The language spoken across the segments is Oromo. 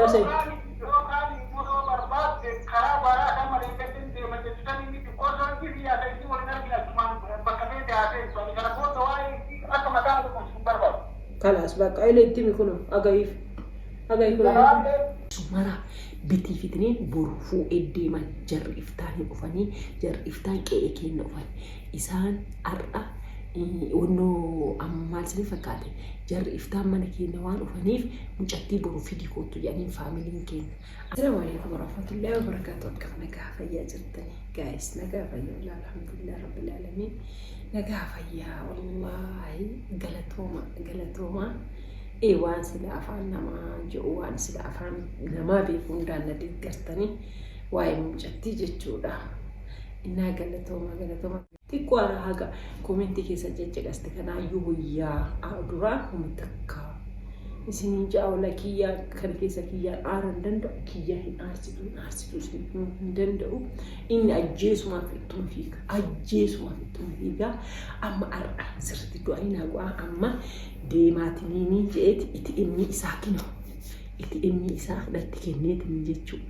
Itti haasa'e. Yookaan immoo yoo barbaadde karaa baraa kan maleekkatiin deema jechuun inni xiqqoo osoo inni siyaasa inni waliin argina achumaan bakka feete haasa'e. Ani kana booda waa'ee isii akka mataa na dhukkubsu hin barbaadu. Kalaas bakka ile itti himi kunoo agayiif. Agayi kunoo. Kanaafillee Mara bitii fitiniin boru fuudhee deeman jarri iftaan hin dhufanii jarri iftaan qe'ee keenya dhufan isaan har'a wannoo amma maal isin fakkaate jarri iftaan mana keenya waan dhufaniif mucattii boru fidii koottu jedhaniin faamiliin keenya. Assalaamu alaikum warahmatullahi wabarakatuh. Akkam nagaa fayyaa jirtani guys? Nagaa fayyaa wallah, alhamdulillah rabbil alamin, nagaa fayyaa wallahi. Galatooma, galatooma. Ee, waan sila afaan namaa jedhu, waan sila afaan namaa beeku hundaan na deeggartanii waa'ee mucattii jechuudha. Innaa galatooma, galatooma. Xiqqoo ana haga koomentii keessa caccaqaste kanaayyuu wayyaa duraa homa takka isiniin ja'a wala kiyyaa kana keessa kiyyaan aaruu hin danda'u, kiyyaa hin aarsitu, hin aarsitu isin himuu hin danda'u. Inni ajjeesumaaf ittuma fiiga, ajjeesumaaf ittuma fiiga. Amma har'a sirriitti du'anii naa go'aa amma deemaatiniinii je'eeti itti inni isaa kinu itti inni isaa natti kenneetiniin jechuudha.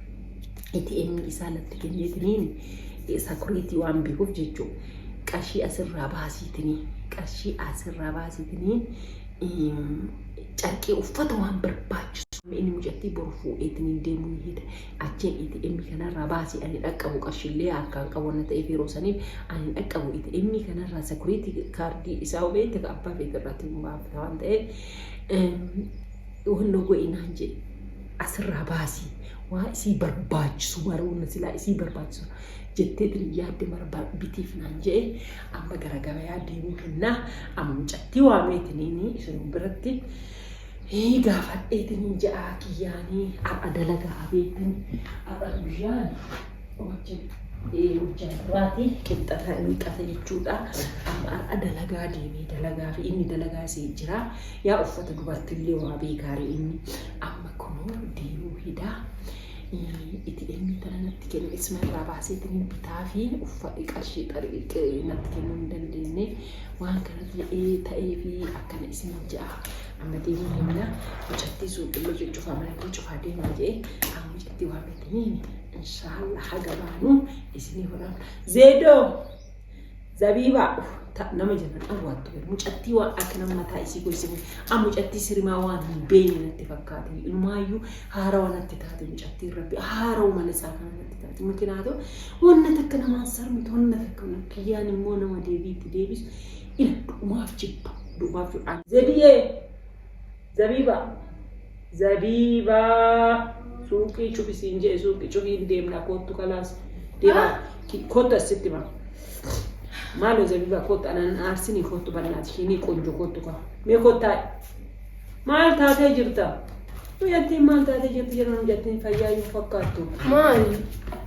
Itti inni isaa natti kenneetiniin sakuriitii waan beekuuf jechuudha. Qarshii asirraa baasiitinii, qarshii asirraa baasiitinii carqii uffata waan barbaachisu. Inni mucattii boru fuudheetiniin deemuu ni hida. Achiin ATM kanarraa baasii ani dhaqqabu qarshiillee harkaan qabu waan ta'eef yeroo saniif ani dhaqqabu ATM kanarraa sakuriitii kaardii isaa beekte ka abbaa feete irratti baafta waan ta'eef wanno go'inaan jedhe asirraa baasii waa isii barbaachisu mara wanna silaa isii barbaachisu jetteetiin yaadde mara bitiif naan jedhe. Amma gara gabayaa deemuu kennaa amma mucattii waameetiniin isin biratti gaafadheetiniin ja'a kiyyaanii har'a dalagaa beektanii har'a guyyaan wajjin duraati qixxata qixxata jechuudha. Amma har'a dalagaa deemee dalagaa fi inni dalagaa isii jira. Yaa uffata dubartillee waa beekaarii inni amma kunoo deemuu hidaa. Itti inni tana natti kenne isuma irraa baaseetiin bitaa fi uffata qarshii xarii natti kennuu hin dandeenye waan kana ta'ee ta'ee fi akkana isin ja'a. Amma deemuu himna mucattii suuqillee cuccufaa manallee cufaa deemaa jee amma mucattii waametiniin inshaallah haga baanu isinii waraabna. Zeedoo zabiibaa nama jennan awwaattu mucattii waan akka nama mataa isii goysinu amma mucattii sirimaa waan hin beekne natti fakkaate. Inumaayyuu haarawa natti taate mucattiin, rabbi haarawa mana isaa kana natti taate. Makinaatu wanna takka namaan sarmitu wanna takka kiyyaan immoo nama deebii itti deebisu ila du'umaaf jibba, du'umaaf jibba. Zediyee, zabiibaa, zabiibaa, suuqii cufisiin jee, suuqii cufii hin deemna, koottu kalaas deemaa koottu asitti maa maaloo zabiibaa koottu anan aarsinii koottu bannaati ishiinii qonjo koottu kaa mee koottaa maal taatee jirta mucattiin maal taatee jirti jedhan mucattiin fayyaa yoo fakkaattu. Maali?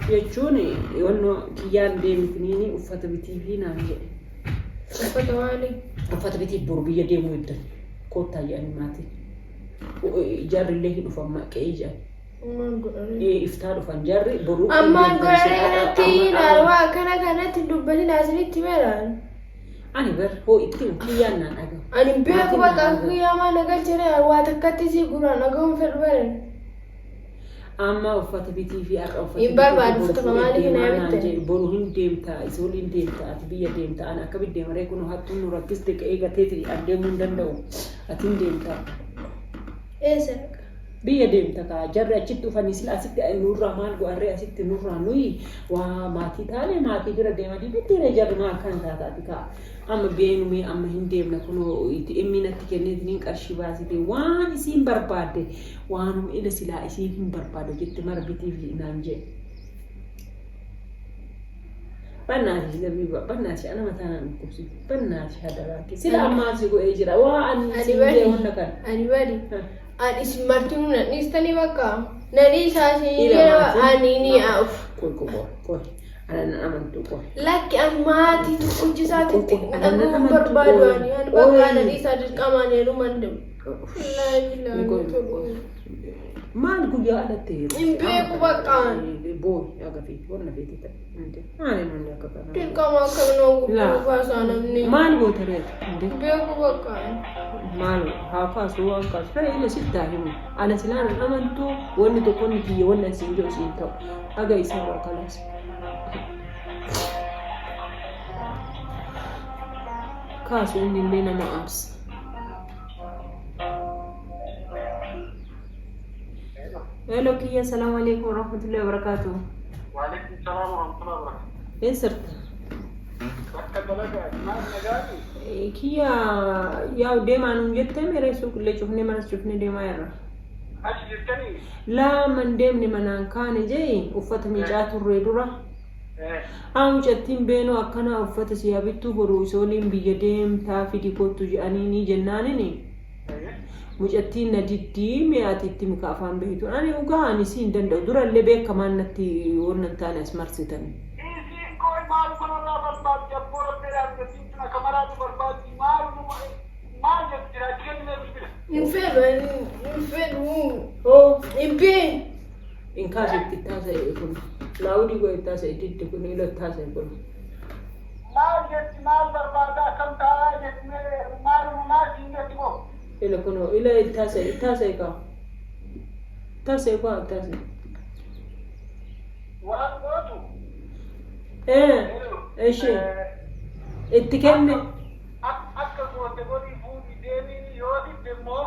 Jechuun wannoo kiyyaan deemitiniini uffata bitii fi naan jedhe. Uffata maali? Uffata bitiif boru biyya deemuu heddan koottaa jedhanii maatiin. Jarrillee hin dhufan maqee jedhan. Maal godhanii? Iftaa dhufan jarri boruu. Ammaan godhanii natti ilaalu waa akkana kanatti dubbatin asinitti meeraan. Ani bar hoo itti kiyyaan naan dhagahu. Ani beeku bakka kiyyaa maa na galchine waa takkatti si guraan dhagahuun fedhu bare. Amma uffata bitii fi har'a uffata Hin barbaadu, uffata maaliif hin bitte? Boru hin deemta, isa waliin deemta, ati biyya deemta, ani akka biddee maree kun hattuun nu rakkiste ka'ee gateeti an deemuu hin danda'u. Ati hin deemta. Eessa dhaqa? Biyya deemta kaa jarri achitti dhufanii sila asitti nurraa maal go'arree asitti nurraa nuyi waa maatii taane maatii bira deemanii bittiiree jarri maal kana taata ati kaa amma beenumee amma hin deemna kunoo itti emmi natti kenneetiniin qarshii baasite waan isiin barbaadde waanuma ila silaa isiin hin barbaadde jette mara bitiif naan jedhe. Bannaati zabiiba bannaati ana mataa naan dhukkubsitu bannaati hadaraake sila ammaa si godhee jira waa ani Ani siin bari. jee wanna kana. Ani bari. Ani isin martinuu na dhiistanii bakka. Na dhiisaa isin Ila jedha maatiin- ani ni af. Qoy qoy qoy ana nan amantu qoy. Lakki ani maatii tokkichi isaatitti Qoy, ana nan dhaga'uun amantu, barbaadu qoy. ani ani bakka Qoy. na dhiisaa dirqamaan heeruman deemu. Wallaahi Qoy billaahi. qoy. Maal guyyaa alatti heerumte? Hin beeku baqqaan. Booyi aga feeti wanna feeti ta'e. Maali namni akka kanaa? Dirqama akkam nama Laa. gurguruu kaasaa namni. Maal goota reeti? Hin Beeku baqqaan. Maal haa kaasu waan kaasu ta'e ila sitti haa himu. Ana silaan hin amantu wanni tokko inni kiyya wanni ani siin jedhu siin ta'u. Aga isarraa kalaas. Kaasu inni illee nama aarsa. Hello kiyya, salaamu alaikum warahmatullahi wabarakatuh. Waalaikum salaam warahmatullahi wabarakatuh. Eessa jirta? Bakka dalagaa maal nagaati? Kiyya yaa deemaa nuun jettee mere suuqillee cufnee manas cufnee deemaa jirra. Achi jirtanii? Laa man deemne manaan kaane jee uffata miicaa turre dura. Haa mucattiin beenoo akkanaa uffata si habittuu boru isooliin biyya deemtaa fidi kottu jedhanii ni jennaanini. Mucattiin na diddii mee ati itti mika afaan beektu. Ani dhugaa ani si hin danda'u durallee beekamaan natti wanna hin taane as marsitan. Isiin koo maal kanarraa barbaaddi abboo rabbeedhaaf gatiin tun akka maraatu barbaaddi maal maal jetti jira achi kennee bilbila. Hin fedhu ani hin fedhu. Hoo Hin beeku. in kaase itti taasa'e kun laawudii godhe taasa'e didde kun ilo taasa'e kun. Maal jetti maal barbaada akkam taa'aa jetti maal maal siin jetti koo. Ila kun ila taasa'e taasa'e kaa taasa'e kaa taasa'e. Waan gootu. Eshi itti kenne. Akka goote godhii fuudhii deemii yoo didde immoo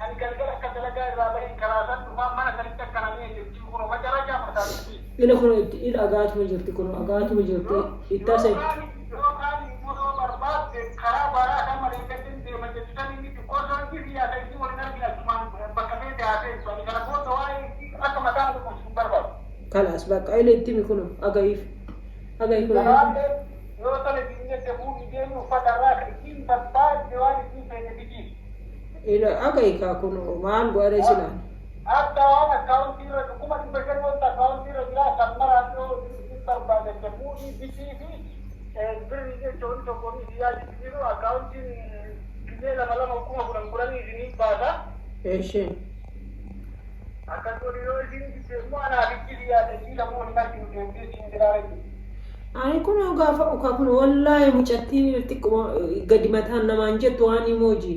ani galgala akka dalagaa irraa baheen karaa san dhufaa mana sanitti akka namee jechi kun macarajaa mataa dubbii. Ila kun itti ila agaatuma jirti kun agaatuma jirti itti taasa'e. Yookaan immoo yoo barbaadde karaa baraa kan maleekkatiin deema jechuun inni xiqqoo sochii siyaasa isii waliin argina achumaan bakka feete haa seentu. Ani kana booda waa'ee isii akka mataan dhufu hin barbaadu. Kalaas bakka ila itti himi kun aga'iif aga'i kun. Kanaaf yoo tole siin jette fuudhii deemi uffata irraa kan isiin barbaadde waan isiin feete bitiif. Ila aga'i kaa kun maal godhare silaan. Hatta waan akkaawuntii irra 500,000 wanta akkaawuntii irra jira kan maraan yoo isiin barbaadette fuudhii bitii fi birrii jechuun tokko ni biyyaa jiru akkaawuntiin gizee lama lama 10,010,000 isinii baasa. Eshi. Akkas godhi yoo isiin didde immoo anaaf itti biyyaa isii lamuu hin arginu deemtee siin jedhaa jechuudha. Ani kun gaafa ukaa kun wallaahi mucattiin xiqquma gadi mataan namaan jettu waan imooji.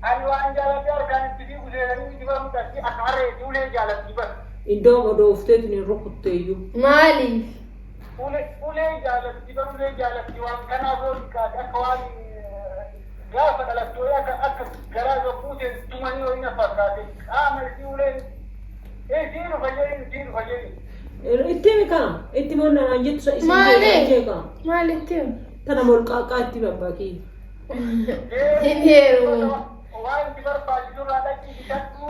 Ani waan jaaladhe harkaan itti fiigu seenanii miti bara mucattii akka harree ulee jaalatti bara. Iddoo odoo ufteetiin hin rukutteeyyuu. Maaliif? Ulee ulee jaalatti bara ulee jaalatti waan kanaaf yoo xiqqaate akka waan gaafa dhalattu akka akka garaa yoo fuuteen tumanii yoo hin fakkaate qaama isii uleen isii dhufa jedhin isii dhufa jedhin. Itti himi kaa itti moo namaan jettu isa isin Maali? jeeqa. Maalitti? Tana molqaaqaa itti babbaa kiyya. Hin heerumu. Waan itti barbaachisu irraa dhaqii bitadhu.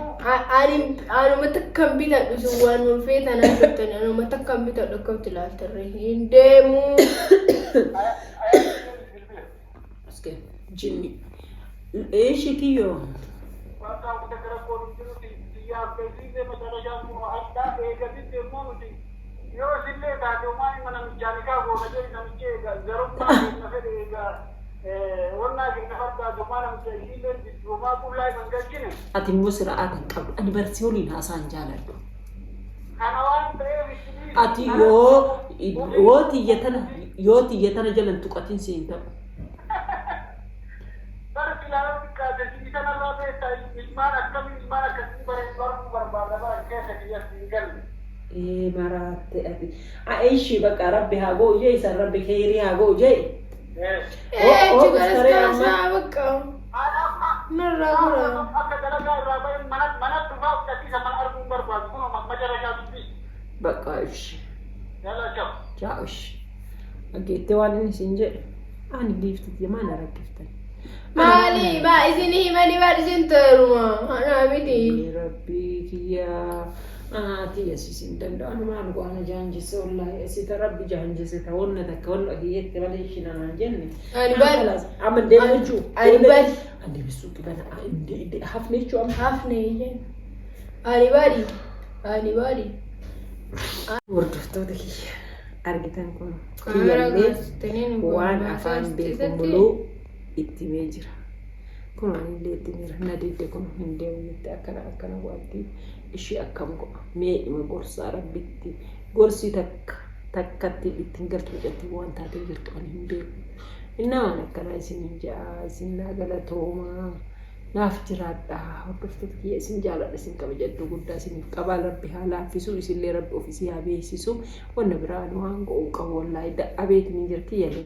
Ani anuma takkan bitadhu sun waan feetan turtan anuma takkan bitadhu akkamitti ilaaltarre hin deemu. Aske jinni. Eeshi kiyyoo. Bakka wanta gara koon jiru biyyaaf beeksisee macarashaan kun addaa eegasitti immoo nuti yoo isillee taate homaa mana mijaanikaa goona jedhi namichi eega garummaa kenna fedhe eega wannaa kenna barbaadu homaa namicha isiillee homaa qullaa hin galchine. Ati immoo sira'aata hin qabdu. Ani barsii waliin haasaan jaaladhu. Kana waan ta'eef itti Ati yoo yoo tiyya tana yoo tiyya tana jalan tuqatiin siin ta'u. Bara silaa xiqqaate si kanarraa beektaa ilmaan akkamii ilmaan akkasii baree baruu barbaada bara keessa kiyya siin galle. Ee maraatte ati. Eeshi bakka rabbi haa ga'u jee isaan rabbi keerii haa ga'u jee. Ee Oo, chugaras saree amma. kaasaa bakka narraa gura. Akka dalagaa irraa bahe mana mana dhufaa fudhatiisa mana arguun barbaadu kun macarashaa dubbii. Bakka ishi. Yalla chao. Jaa ishi. Dhageettee waan inni siin jedhe. Ani liiftitti maal rakkiftan. Maali baa isin himanii baa isin teeruma anaa miti. Rabbii kiyyaa. Ati asis hin danda'u. Ani maal go'ana jaanjise wallaahi. Asita rabbi jaanjise ta wanna takka wanna kiyyette malee ishiin anaan jenne. Ani bal Amma deemu jechuu. Ani bal Ani deebisuu qibana. Hafne jechuu amma. hafne ijeen. Ani bali ani bali. Hordoftoota kiyya argitan kun Kaamera kiyyallee gaazexeeniin waan afaan beeku muluu itti himee jira. Kun anillee itti jira na didde kun hin deemu jette akkana akkana waanti ishii akkam godha mee ima gorsaa rabbitti gorsii takka takkatti ittiin galtu mucattii waan taatee jirtu ani hin beeku. Innaa waan akkanaa isiniin ja'a isin naa galatoomaa naaf jiraadha hordoftoota kiyya isin jaaladha isin kabaja iddoo guddaa isiniif qabaa rabbi haa laaffisu isinillee rabbi of isii haa beeksisu wanna biraa ani waan go'uu qabu wallaahi dadhabeetiin hin jirti yalee.